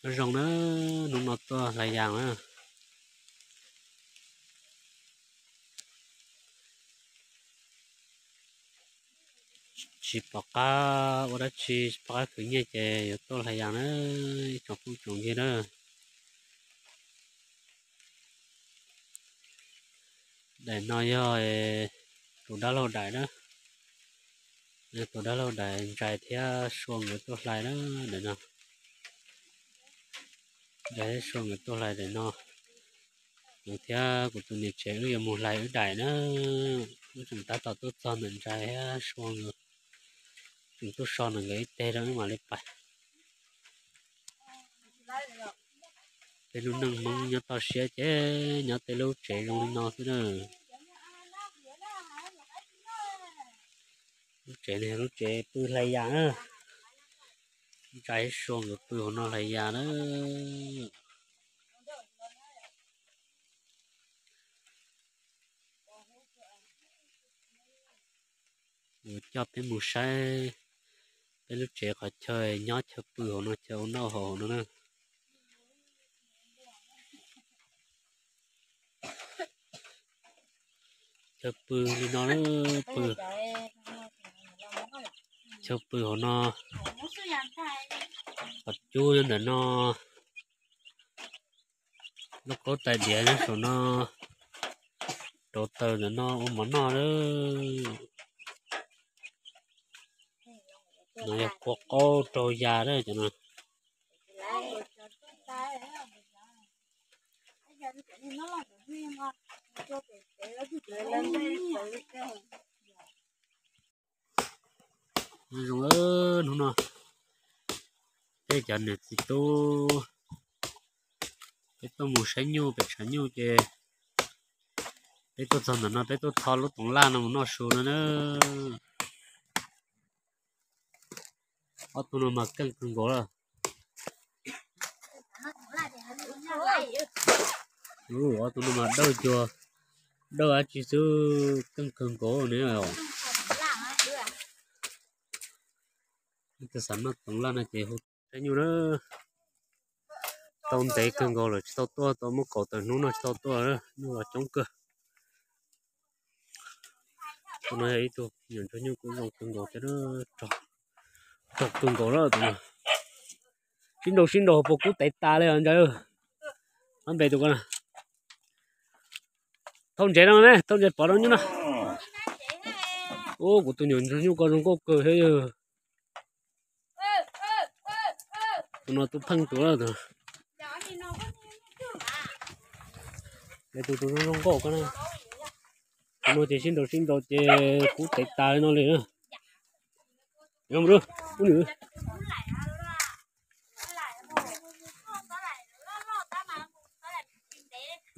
Nyob zoo na, hnub no tuaj hlais yas na. Tsis pom qab ua dab tsi, tsis pom qab khwv nyiaj ces yuav tuaj hlais yas na, ib tsoom phooj tsoom ywg na. Daim no yog tus dab laug daim na, yog tus dab laug daim Ntsais thiab Sua nkawd tuaj hlais na, daim no. Ntsais thiab Sua nkawd tuaj hlais daim no. Kuv thiab kuv tus niam tsev wb yuav mus hlais wb daim na. Wb tseem tab tom tuaj txog ntawm Ntsais thiab Sua nkawd, tseem tuaj so ntawm nkawd ib teg rau wb mam li pais. Tej lub neej Hmoob nyob toj siab ces nyob tej lub tsev zoo li no xwb na. Lub tsev ne, lub tsev pw hlais yas na. Ntsais thiab Sua nkawd pw hauv no hlais yas na. Yuav coj peb mus saib peb lub tsev qhov chaw nyob chaw pw hauv no, chaw ua noj haus hauv no na. Chaw pw li no, pw, chaw pw hauv no, qhov cub nyob ntawm no, lub kaub tais diav nyob saum no, rauv taws ntawm no ua mov noj na. No yog kua qaub rau yas na cov no. Nyob zoo, hnub no peb cov niam txiv tub, peb tuaj mus saib nyuj pem tshav nyuj ces peb tuaj txog ntawm no peb tuaj tho lub toov laj no mus noj su no na. Ob tug no mas keej kawg nkaus lawm. Ob tug no mas dawb cuag dawb dab tsi xwb, keej kawg nkaus ne. Tus xav noj toov laj no ces hu saib nyuj na. Tau ntev kawg nkaus lawm tsis tau tuaj, tau muab kaum tawm hnub no tsis tau tuaj, nyuj los coob kawg. Tus no yog ib tug nyuam ntsuag nyuj kuj zoo kawg nkaus thiab, rog kawg nkaus lawm tus no. Sib nraus sib nraus puas kub tev tas li os Ntsais. Qab npe tus ko na. Thauj ntsev no ne, thauj ntsev pov rau nyuj no. Ub, kuv tus nyuam ntsuag nyuj ko zoo nkauj kawg thiab yog. Tus no tus pheej tus lawm tus. Tus tus zoo nkauj ko na. Tus no ces sib nraus sib nraus ces kub tev tas li no li na.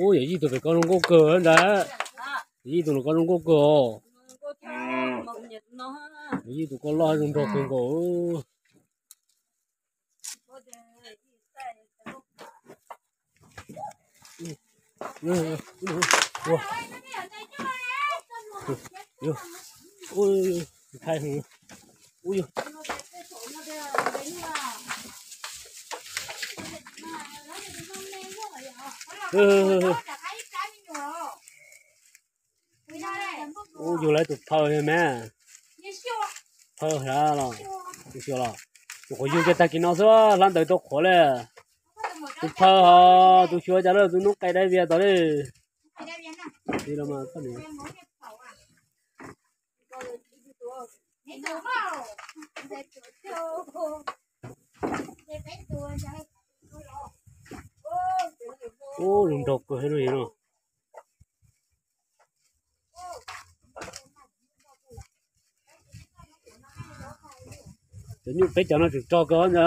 Ub, yog yij tus pem ko zoo nkauj kawg ntag. Yij tus no ko zoo nkauj kawg os. Yij tus ko loj zoo nraug kawg nkaus. Ub, yug lawv tus phaw me. Phaw hla los, tus xyuas los, tus qhuav yug kiag tag kis no xwb, hlab ntawd rau qhuav li. Tus phaw hos tus xyuas cas lawm, tus noob qes dai vias tod li. Ub, zoo nraug kawg no. Cov nyuj peb cov no tseem rog kawg ntag.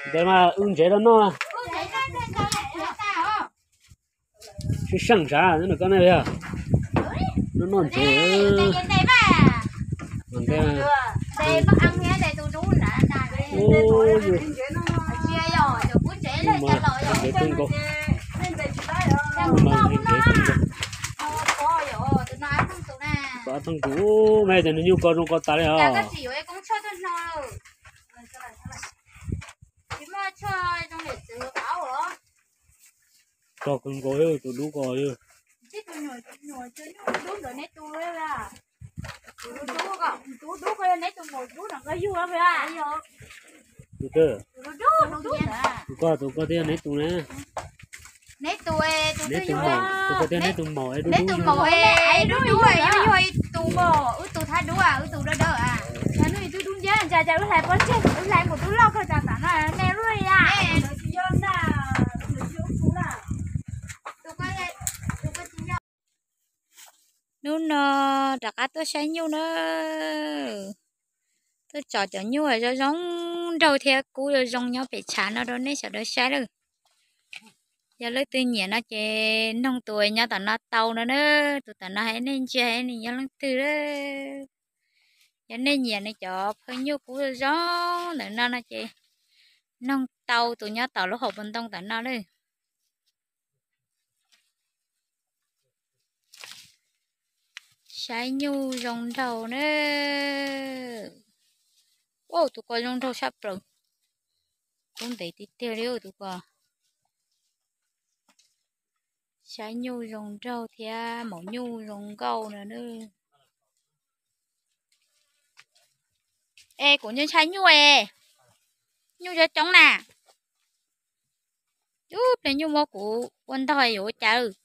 Ntawd mas wb ntsev rau noj. Sib seej sav nyob ntawm koj ne yog. Noj noj ntsev. Ntsev kawg nkaus. Ntsev kawg nkaus. Ab pheej tus, me cov niag nyuj ko zoo ko tas li os. Tsis muaj tshuaj zoo yam txwv qab os. Tog kawg nkaus, tus dub ko. Tib tus nyuam, tus nyuam dub ntawd neb tus, tus dub ko yog neb tus maum dub no ko yug. Tus ko, tus ko thiaj neb tus na. Neb tus, tus ko thiaj neb tus maum, neb tus maum dub dub, yog ib tus maum, wb tus thab dub, wb tus dawb dawb. Cas wb hlais pob ntseg, wb hlais mus dub loj kawg tas tam no nej lub li a. Hnub no rov qab tuaj saib nyuj na. Tuaj tsom cov nyuj zoo zoo nraug thiab kub zoo zoo nyob pem tshav no rau nej sawv daws saib lawm. Yog leej twg nyiam no ces noog tus nyob tom no tau no na. Tus tom no hais nej ntsia hais nws yog leej twg. Yog nej nyiam nws cov phawj nyuj kub zoo zoo ntawm no no ces noog tau tus nyob tom lub hauv paus ntoo tom no lawm. Saib nyuj zoo nraug na. Ua tus ko zoo nraug tshaj plaws. Kub ntev tiag tiag li tus ko. Saib nyuj zoo nraug thiab maum nyuj zoo nkauj no na. Es kuv ntshai nyuj es, nyuj coob coob na. Ub, pliag nyuj muab kuv ua ntog yuav ua cas.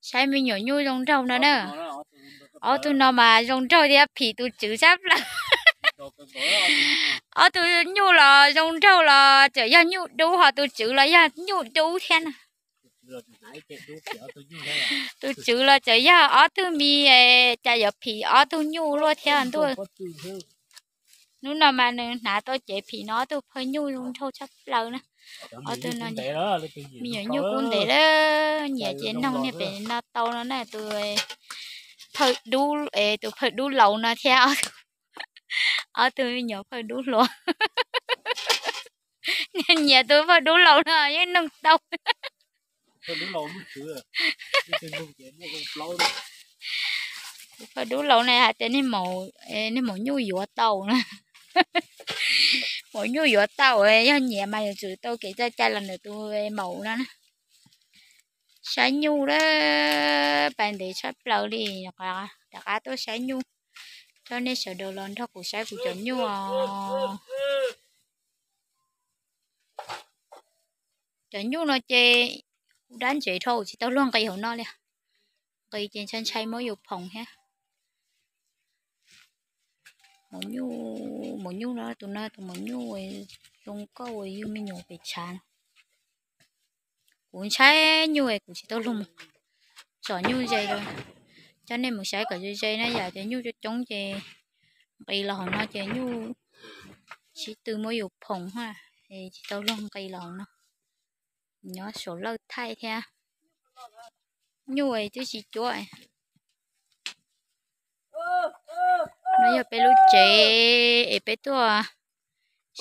Saib me nyuam nyuj zoo nraug no na. Ob tug no mas zoo nraug thiab phim tus tswv sab plaws. Ob tug nyuj los zoo nraug los tseem yog nyuj dub, ho tus tswv los yog nyuj dub thiab na. Tus tswv los tseem yog ob tug me, cas yuav phim ob tug nyuj luaj thiab ntuj. Hnub no mas nws hnav tau cev phim no ob tug phawj nyuj zoo nraug tshaj plaws na. Ob tug no me nyuam nyuj kub ntev lawm, nyiam ces noog niag pem no tau no na, tus phawj dub, tus phawj dub laus no thiab ob tug me nyuam phawj dub hluas. Nyiam tus phawj dub laus no yeej noog tau. Tus phawj dub laus na hais tias niag maum nyuj yuav tau na. Maum nyuj yuav tau, yog nyiam mas yuav tsum tau kev cai cai los ntawm tus maum no na. Saib nyuj lawm, pais ntev tshaj plaws li, rov qab tuaj saib nyuj. Coj nej sawv daws los nrog kuv saib kuv cov nyuj os. Cov nyuj no ces kuv dab ntsev dhau, tsis tau luag nqis hauv no li. Nqis ces ntshai ntshai muab yus phoom thiab. Maum nyuj, maum nyuj no, tus no tus maum nyuj zoo nkauj yug me nyuam pem tshav. Kuv ntshai nyuj es kuv tsis tau luag mus tsom nyuj ze li. Coj nej mus saib kom ze ze na, yam tias nyuj coob coob ces nqis los hauv no ces nyuj sib tw muab yus phoom, tsis tau luag nqis los hauv no. Nyob suav lawj thaij thiab. Nyuj twb tsis cuab. No yog peb lub tsev es peb tuaj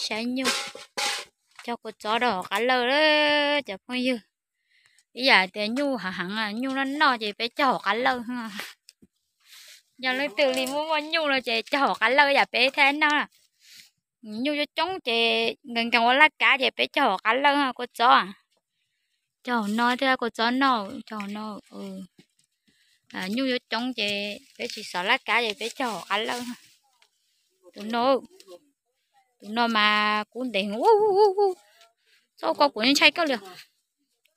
saib nyuj, cog kua txob rau hauv qab lawj cov phooj ywg. Ib yam tias nyuj hav heev, nyuj noj noj ces peb cog hauv qab lawj. Yog leej twg li muaj muaj nyuj no ces cog hauv qab lawj yam peb thiaj noj. Nyuj coob coob ces nkees nkees ua laj kab ces peb cog hauv qab lawj kua txob. Cog hauv no thiab kua txob noj, cog hauv no. Nyuj coob coob ces peb tsis xav laj kab ces peb cog hauv qab lawj. Tus no, tus no mas kub ntev. Txhob ko kuv ntshai koj li.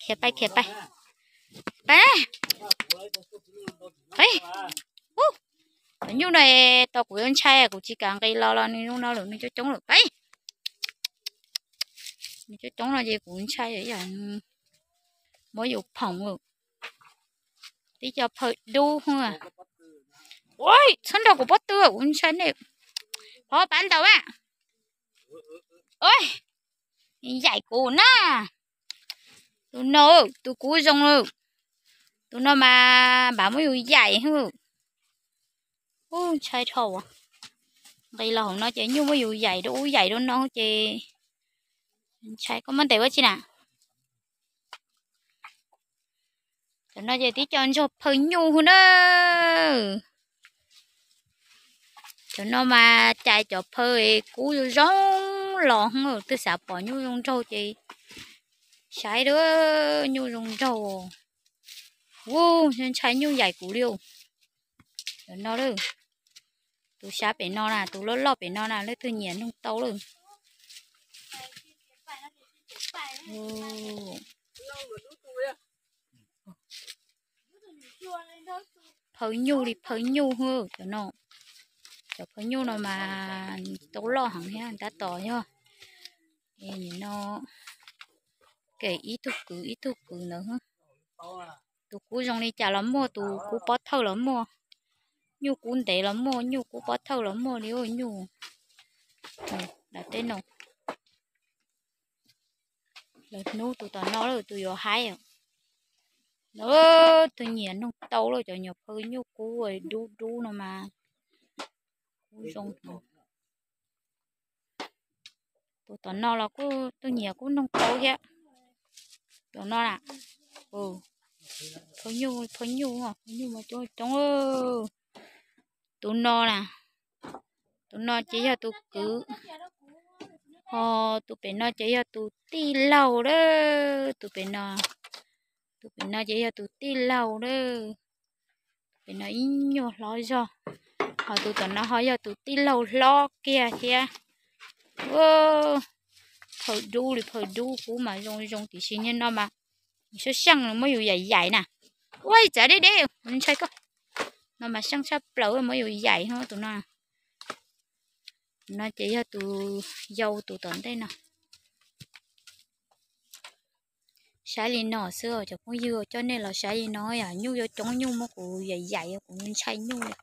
Khiav pais, khiav pais. Pais. Pais. Cov nyuj no tau kuv yuav ntshai, kuv tsis kam nqis los los nws zoo no lawm, nws coob coob lawm. Pais. Nws coob coob no ces kuv ntshai, muab yus phoom lawm. Tib co phawj dub. Ua, txhob nrog kuv pob tw, kuv ntshai nej. Pov pab ntaus a. Yaim kuv na. Tus no, tus kub zoo lawm. Tus no mas npam muab yus yaim. Ub, ntshai dhau. Nqis los hauv no ces nyuj muab yus yaim rau ub yaim rau no ces ntshai. Koj muab ntes ua tsi na? Cov no ces tib co ntsuag phawj nyuj hwb na. Cov no mas cais cov phaw kub zoo los, twb xav pom nyuj zoo nraug ces saib, nyuj zoo nraug. Ub, ntshai nyuj yaim kuv li. Cov no, tus sab pem no na, tus loj loj pem no na, leej twg nyiam nug tau lawm. Phaw nyuj li phaw nyuj, cov no, cov phaw nyuj no mas tau loj heev thiab, tab tom yog no, kem ib tug kwv ib tug kwv ntawd. Tus kub zoo li cas los muaj, tus kub pob thawj los muaj, nyuj kub ntev los muaj, nyuj kub pob thawj los muaj li. Nyuj, lawv tej no, lawv hnub tus tom no lawm, tus yuav haib. Leej twg nyiam nug tau lawm, cov nyuam phaw nyuj kub dub dub no mas kub zoo. Tus tom no los kuj, tus nyiam kuj nug tau thiab. Tus no na, phaw nyuj, phaw nyuj, phaw nyuj mas coob coob. Tus no na, tus no ces yog tus kwv, ho tus pem no ces yog tus tij laug lawm. Tus pem no, tus pem no ces yog tus tij laug lawm. Pem no ib nyuag hlob zog, ho tus tom no ho yog tus tij laug hlob kiag thiab. Phaw dub li phaw dub, kub mas zoo zoo tiam sis niaj no mas sab seej muab yus yaim yaim na. Ua txav deb deb, ntshai koj. No mas seej tshaj plaws, muab yus yaim tus no. No ces yog tus yau, tus tom ntej no. Saib li no xwb cov phooj ywg, coj nej los saib li no yom, nyuj yuav coob, nyuj muab kuv yaim yaim kuv ntshai nyuj li.